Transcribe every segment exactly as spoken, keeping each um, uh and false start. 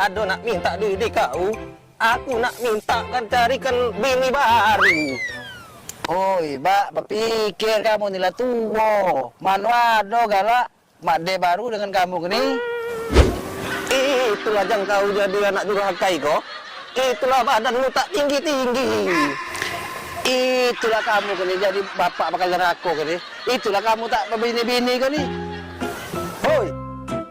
ado nak minta duit di kau, aku nak minta kan carikan bini baru. Oi, Bak, bepikir kamu ni la tuo. Mano ado galak mak de baru dengan kamu kini. Itulah jang kau jadi anak durhaka iko. Itulah badanmu tak tinggi-tinggi. Itulah kamu kini jadi bapak bakal nerako kini. Itulah kamu tak bebini-bini kau ni. Hoi,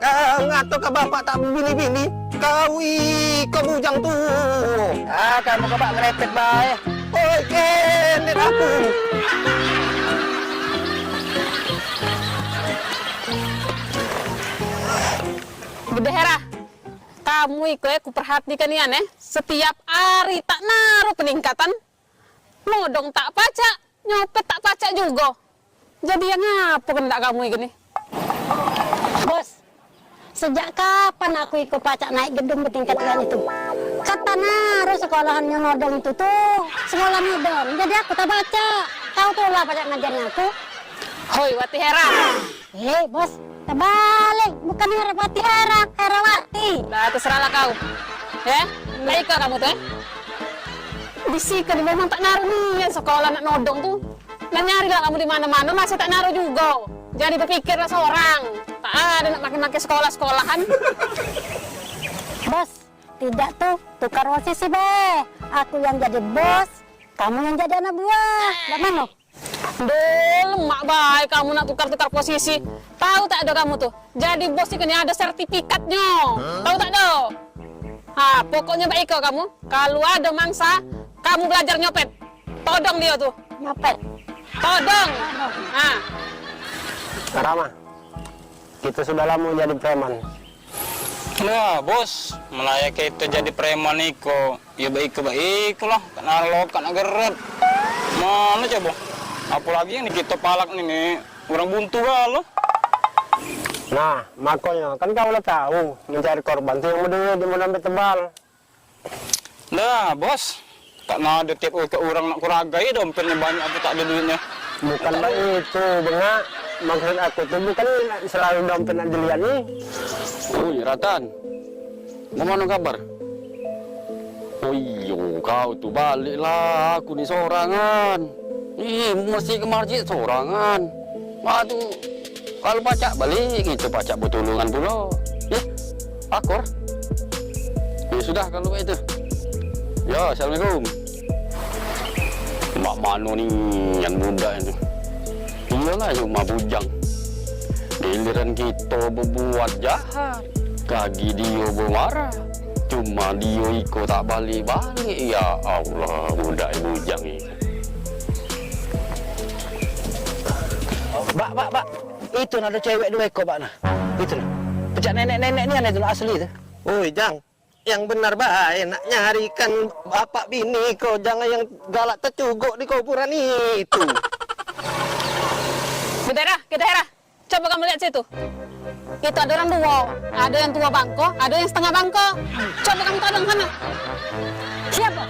kau ngato ke bapak tak bebini-bini, kau iko bujang tuo. Ah, kamu ke bak ngerepet bae. Hoi, kenet aku. Gede hera, kamu iko eh, kuperhatikan nian eh, setiap hari tak naruh peningkatan. Nodong tak pacak, nyopet tak pacak jugo. Jadi yang ngapo kendak kamu iko ni? Bos, sejak kapan aku iko pacak naik gedung betingkat nian itu? Kata naruh sekolahan yang nodong itu tuh, sekolah nodong. Jadi aku tak pacak. Kau tuh lah pacak ngajarnya aku. Hoi, Wati Hera. Eh, Bos, terbalik. Bukan Hera Wati Hera, Herawati. Dah, terserahlah kau. Ya? Baik kamu tuh, eh? Bisi kan memang tak naruh nian sekolah nak nodong tuh. Nah, nyarilah kamu di mana-mana, masih tak naruh juga. Jadi berpikirlah seorang. Tak ada nak makai-makai sekolah-sekolahan. Bos, tidak tuh, tukar posisi be. Aku yang jadi bos, kamu yang jadi anak buah. Dak mano? Duh, lemak bae kamu nak tukar-tukar posisi. Tahu tak do kamu tuh? Jadi bos itu ni ada sertifikatnyo. Tahu tak do? Ha, pokoknya baik iko kamu. Kalau ada mangsa, kamu belajar nyopet. Todong dia tuh. Nyopet. Todong. Ha. Rama, kita sudah lama jadi preman. Lah, Bos, melaya kita jadi preman iko. Ya baik ke baik lah, kak nalok, kak nak geret. Mano coba? Apalagi yang di kita palak ni, ni orang buntu galo. Nah, makonyo kan kau lah tahu mencari korban tu yang beduit di modal tebal. Lah, Bos, tak nado tiap ke orang nak kuragai dompetnya banyak apa tak ada duitnya. Bukan begitu, Bengak. Maksud aku tu bukan selalu dompet nak dilihat ni. Ui, Ratan. Mau mano kabar? Oh iyo, kau tu baliklah, aku ni sorangan. Ih, mesti ke masjid sorangan. Wah tu, kalau pacak balik, kita pacak betulungan pulo. Ih, akur. Ya sudah kalau itu. Ya, assalamualaikum. Mak mano ni yang muda itu? Iyolah cuma bujang. Giliran kito bebuat jahat, kagi dio bemarah. Cuma dio iko tak balik-balik. Ya Allah, budak bujang ni. Bak, bak, bak. Itu nah, ada cewek dua ekor, bak, nah. Itu nah. Pecak nenek-nenek ni, ane tu nah, asli tu. Oi, Jang. Yang benar bae nak nyarikan bapak bini ko, jangan yang galak tecuguk di kuburan itu. Gede Hera, Gede Hera. Coba kamu lihat situ. Itu ada orang dua. Ada yang tua bangko, ada yang setengah bangko. Coba kamu todong sana. Siapa?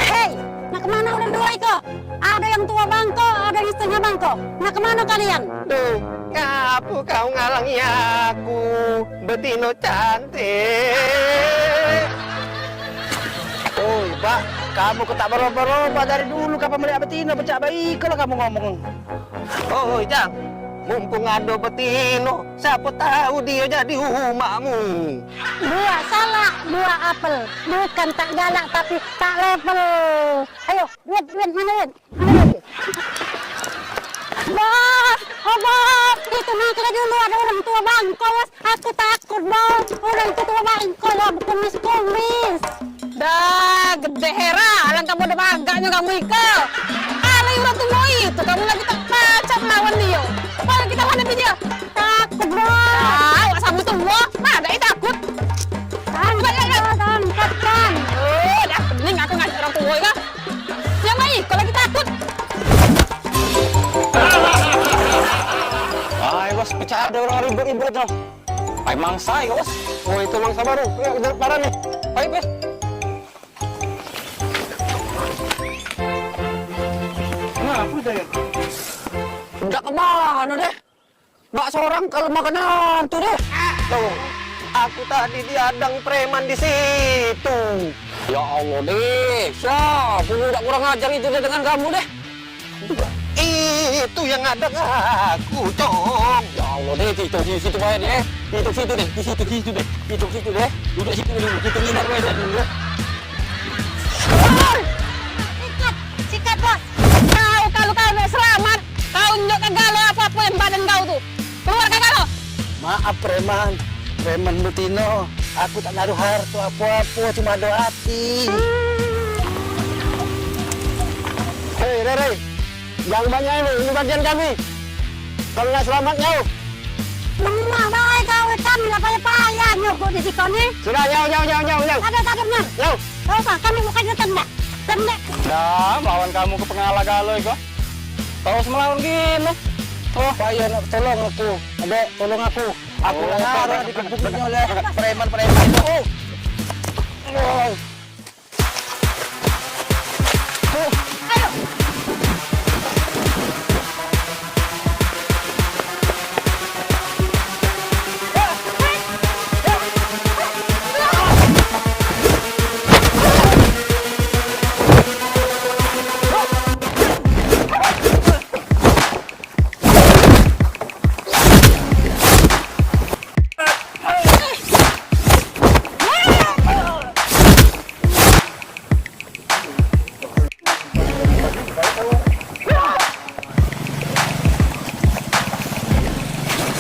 Hei, nak kemana orang dua itu? Ada yang tua bangko, ada yang setengah bangko. Nak kemana kalian? Duh, ngapo kau ngalangi aku, betino cantik? Oi, Bak, kamu kok tak berubah-ubah dari dulu, kapan melihat betino, pecak baik kalau kamu ngomong. Oi, Jang, mumpung ado betino, siapa tahu dia jadi umakmu. Buah salak, buah apel, bukan tak galak tapi tak level. Ayo, duit, duit, mana duit? Mana duit? Bos, oh bos, itu mah kira dulu ada orang tua bangkos. Aku takut, Bos. Orang itu tua bangkos, ya, kumis-kumis. Dah, Gede Hera, alang kamu ada bagaknya kamu iko. Alai orang tua itu, kamu lagi tak pacak melawan dia. Kalau kita hadapi dia, takut, Bos. Ah, awak sama tua, mana dia takut? Angkat, angkat, angkat, kan. Oh, dah pening aku ngajak orang tua, ya. Yang baik, kalau kita takut. Ai, Bos, pecah ada orang ribut-ribut tu. Ai, mangsa, ya, Bos. Oh, itu mangsa baru. Ya, kita parah nih. Ayo, Bos. Kenapa dia? Dak kemana deh? Bak seorang kalau makanan tu deh. Tuh, aku tadi diadang preman di situ. Ya Allah, Deh. Siapa budak kurang ajar itu, Deh, dengan kamu, Deh? Itu yang ada aku, Cong. Ya Allah, Deh, itu di situ bae, Deh. Itu situ, Deh. Di situ, di situ, Deh. Itu situ, Deh. Duduk situ dulu. Kita ngindar bae dulu, Deh. Sikat, sikat, Bos. Kau, kalau kau nak selamat, kau njuk ke galo apa-apa yang badan kau tu. Keluar ke galo. Maaf, preman. Preman betino. Aku tak naruh harto apo-apo, cuma ado ati. Hei, Rere, jangan banyak ini, ini bagian kami. Kalau nak selamat, nyau. Lemah bae kau, kami lah payah-payah nyogok di siko ni. Sudah, nyau, nyau, nyau, nyau, nyau. Ada, ada, nyau. Nyau. Kau apa? Kami bukannya tembak. Tembak. Dah, melawan kamu ke pengala galo iko. Terus melawan gini. Oh, payah nak tolong aku. Adek, tolong aku. Aku lah ngarah dikebuknyo oleh preman-preman itu. Oh. Oh.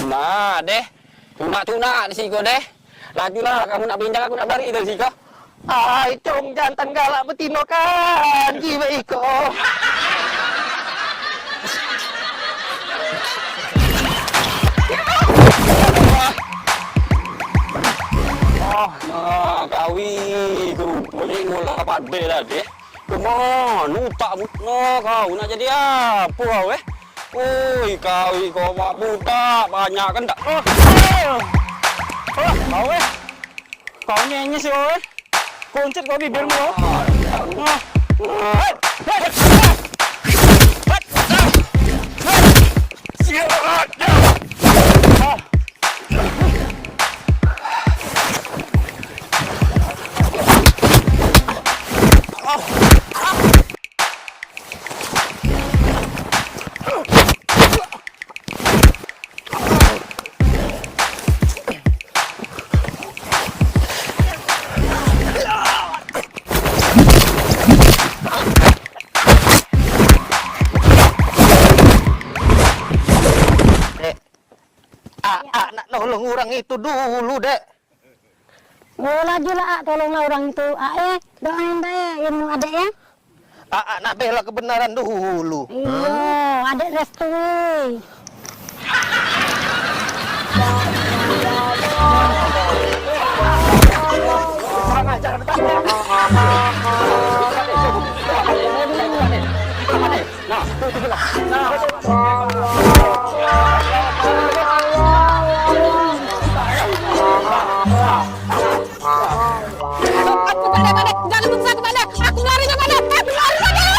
Nah, Deh. Tunak-tunak di siko, Deh. Lajulah, kamu nak berinjak, aku nak barik dari siko. Ai, Cong, jantan galak betino kan, jiwa iko. Ah, ah, kawi, kerupuk ni ngolah pade lah, Deh. Kemano utakmu? Nah, kau nak jadi apo kau, eh? Oi, kau iko budak banyak kan dak? Oh, oh, oh, kau, eh. Kau nyenyes kau, eh. Kuncut kau bibirmu, oh. Ah. Dek, Aa nak nolong urang itu dulu, Dek. Oh, laju lah, Ak, tolonglah orang itu, Ak, eh. Doain bae ilmu adek, ya. Aa nak bela kebenaran dulu. Iyo, adek restui. Kurang ajar, betul. Nah, tu, tu lah. Nah. Aku balik, balik. Jangan tunggu aku balik. Aku lari je balik. Aku lari je balik.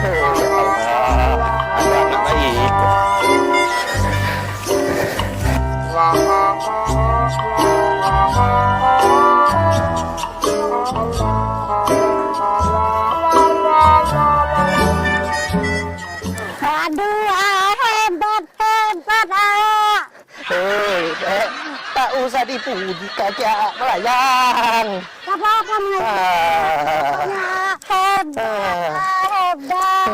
Oh, ya Allah. Ada anak baik. Aduh, ah, hebat, hebat, ah. Hei, Dek, tak usah dipuji kaki Aak melayang. Tak apa-apa, Mas. Ah. Hebat, ah, hebat.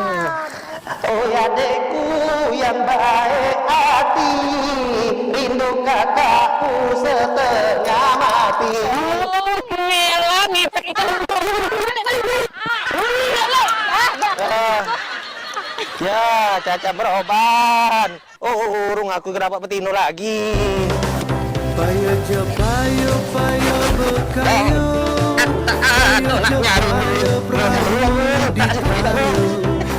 Oh, adekku yang baik hati, rindu kakakku setengah mati. Oh, ngelak, ngepek itu. Ah. Ya, cacat beroban. Oh, urung aku ke dapat betino lagi. Payo jo, payo, payo bekayo. Payo jo, payo perahu di payo.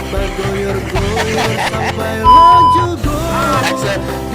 Bagoyor-goyor sampai laju goyor.